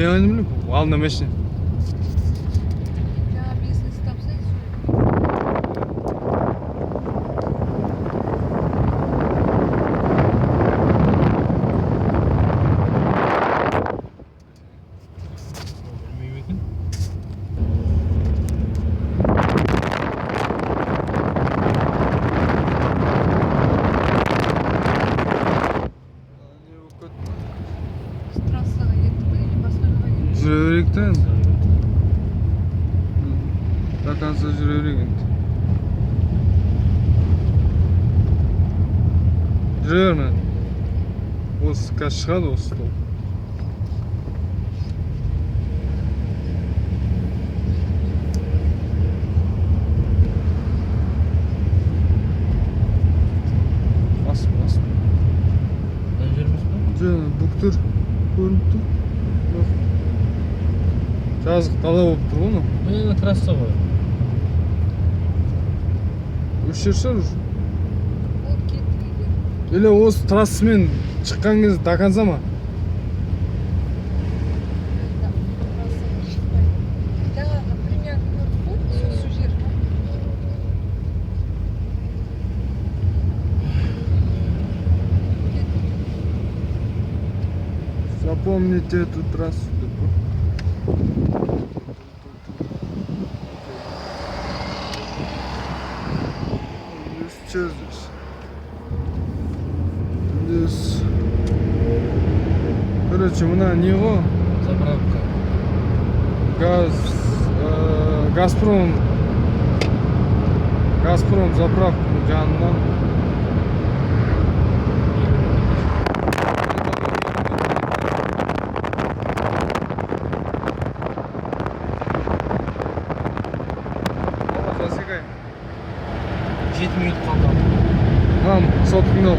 Я не білем, алдында машина. Жаңа бизнес тапсайсыз. Трассаға кеттік пе, или басқа жаққа кеттік? Жүре берейік та енді. До конца жүре берейік енді. Жүре берме. Осы қазір шығады осы стол. Басып. Мына жеріміз бе? Жаңа бүктір көрініп тұр. Жазық дала болып тұр ғой мынау. Мына трасса ғой. Осы жер шығар уже. Болып кеттік үйге. Или осы трассамен шыққан кезде до конца ма? Трассаға шықпай. Жаңағы премьерді көрдік қой, сол жер. Запомните эту трассу. Здесь что здесь? Здесь... Короче, мына не ғой? Заправка. Газпром заправканың жанынан. Засекай. 7 минут қалды. Мам, сотыңды ал.